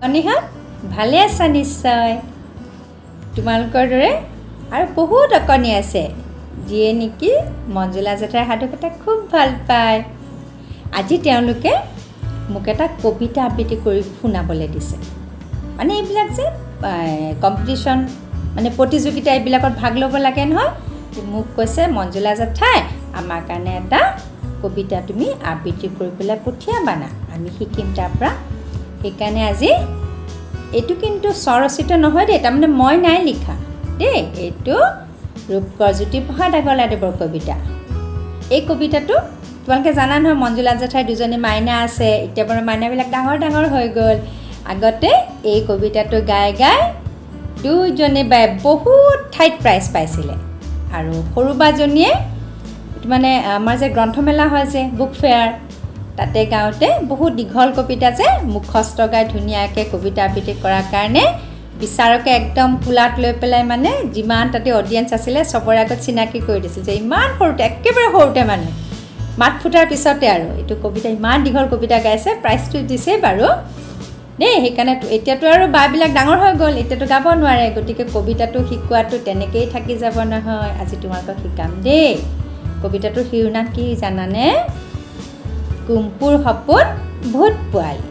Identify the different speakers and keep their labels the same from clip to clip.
Speaker 1: অকণিহঁত, ভালে আছা নিশ্চয়। তোমালোকৰ দৰে আৰু বহুত অকণি আছে, যিয়ে নেকি মঞ্জুলা জেঠাইৰ সাধুকথা খুব ভাল পায়। আজি তেওঁলোকে মোক এটা কবিতা আবৃত্তি কৰি শুনাবলৈ দিছে। মানে এইবিলাক যে কম্পিটিশ্যন, মানে প্ৰতিযোগিতা, এইবিলাকত ভাগ ল'ব লাগে নহয়। মোক কৈছে, "মঞ্জুলা জেঠাই, আমাৰ কাৰণে এটা কবিতা তুমি আবৃত্তি কৰি পেলাই পঠিয়াবা না, আমি শিকিম তাৰ পৰা।" সেইকাৰণে আজি এইটো কিন্তু স্বৰচিত নহয় দেই, তাৰমানে মই নাই লিখা দেই। এইটো ৰূপকোঁৱৰ জ্যোতিপ্ৰসাদ আগৰৱালাদেৱৰ কবিতা। এই কবিতাটো তোমালোকে জানা নহয়, মঞ্জুলা জেঠাইৰ দুজনী মাইনা আছে। এতিয়া বাৰু মাইনাবিলাক ডাঙৰ ডাঙৰ হৈ গ'ল। আগতে এই কবিতাটো গাই গাই দুয়োজনী বাই বহুত ঠাইত প্ৰাইজ পাইছিলে। আৰু সৰু বাজনীয়ে মানে আমাৰ যে গ্ৰন্থমেলা হয় যে, বুক ফেয়াৰ, তাতে গাওঁতে বহুত দীঘল কবিতা যে মুখস্থ গাই ধুনীয়াকৈ কবিতা আবৃত্তি কৰাৰ কাৰণে বিচাৰকে একদম কোলাত লৈ পেলাই, মানে যিমান তাতে অডিয়েঞ্চ আছিলে চবৰে আগত চিনাকি কৰি দিছিল যে ইমান সৰুতে, একেবাৰে সৰুতে, মানে মাত ফুটাৰ পিছতে আৰু এইটো কবিতা, ইমান দীঘল কবিতা গাইছে, প্ৰাইজটো দিছেই বাৰু দেই। সেইকাৰণে এতিয়াতো আৰু বাবিলাক ডাঙৰ হৈ গ'ল, এতিয়াতো গাব নোৱাৰে। গতিকে কবিতাটো শিকোৱাটো তেনেকেই থাকি যাব নহয়। আজি তোমালোকক শিকাম দেই। কবিতাটোৰ শিৰোনাম কি জানানে? কুম্পুৰ সপোন ভূত পোৱালি।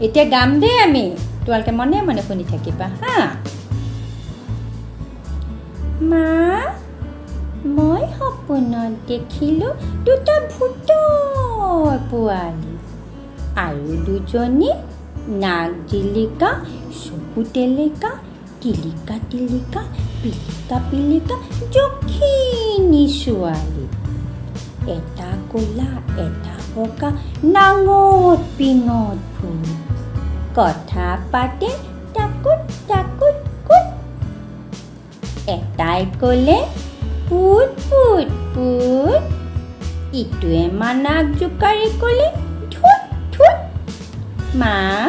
Speaker 1: এতিয়া গাম দেই আমি, তোমালোকে মনে মনে শুনি থাকিবা হা। মা, মই সপোনত দেখিলোঁ দুটা ভূতৰ পোৱালি আৰু দুজনী নাক জিলিকা, চকু টেলেকা, টিলিকা টিলিকা, পিলিকা পিলিকা যখিনী ছোৱালী। এটা ক'লা, এটা বগা, নাঙঠ পিঙঠ ভূত। কথা পাতে টাকুত টাকুত কুট। এটাই ক'লে, "পুত পুত পুত।" ইটোৱে মানাক জোকাৰি ক'লে, "ধুত ধুত।" মা,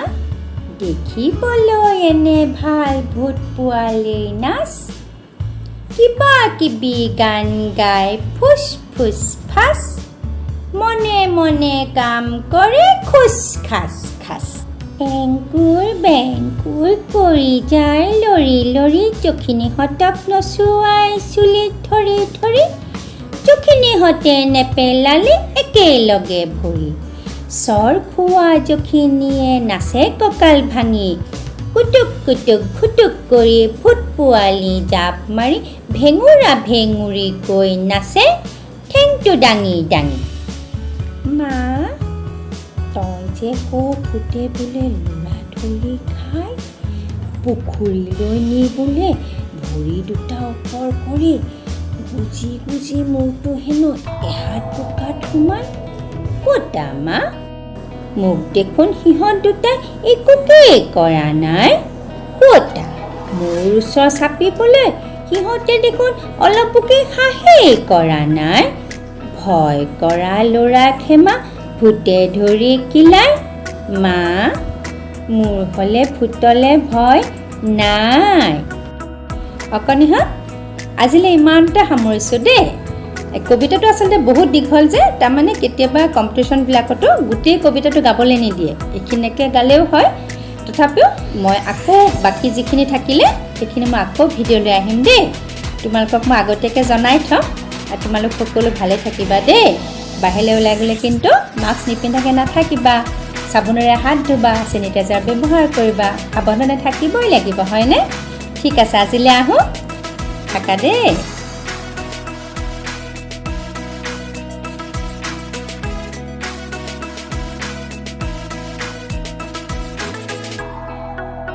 Speaker 1: দেখিবলৈ এনে ভাল ভূত পোৱালিৰ নাচ। কিবা কিবি গান গাই ফুচ ফুচ ফাচ। মনে মনে কাম কৰে খুচ খাচ খাচ। এংকুৰ বেংকুৰ কৰি যায় লৰি লৰি, যখিনীহঁতক নচুৱাই চুলিত ধৰি ধৰি। যখিনীহঁতে নেপেলালে একেলগে ভৰি। চৰ খোৱা যখিনীয়ে নাচে কঁকাল ভাঙি। কুটুক কুটুক ঘুটুক কৰি ভূত পোৱালি জাপ মাৰি ভেঙুৰা ভেঙুৰিকৈ নাচে ঠেংটো দাঙি দাঙি। মা, তই যে কওঁ ভূতে বোলে ল'ৰা ধৰি খাই, পুখুৰীলৈ নি বোলে ভৰি দুটা ওপৰ কৰি গুজি গুজি মূৰটো হেনো এহাত বোকাত সোমাই। ক'তা মা, মোক দেখোন সিহঁত দুটাই একোকেই কৰা নাই। ক'তা মোৰ ওচৰ চাপিবলৈ সিহঁতে দেখোন অলপোকে সাহেই কৰা নাই। ভয় কৰা ল'ৰা খেমা ভূতে ধৰি কিলাই। মা, মোৰ হ'লে ভূতলে ভয় নাই। অকণিহঁত, আজিলৈ ইমানতে সামৰিছোঁ দেই। এই কবিতাটো আচলতে বহুত দীঘল যে, তাৰমানে কেতিয়াবা কম্পিটিশ্যনবিলাকতো গোটেই কবিতাটো গাবলৈ নিদিয়ে, এইখিনিকে গালেও হয়। তথাপিও মই আকৌ বাকী যিখিনি থাকিলে সেইখিনি মই আকৌ ভিডিঅ' লৈ আহিম দেই। তোমালোকক মই আগতীয়াকৈ জনাই থ'ম। আৰু তোমালোক সকলো ভালে থাকিবা দেই। বাহিৰলৈ ওলাই গ'লে কিন্তু মাস্ক নিপিন্ধাকৈ নাথাকিবা, চাবোনেৰে হাত ধুবা, চেনিটাইজাৰ ব্যৱহাৰ কৰিবা, সাৱধানে থাকিবই লাগিব, হয়নে? ঠিক আছে, আজিলৈ আহোঁ। থাকা দেই।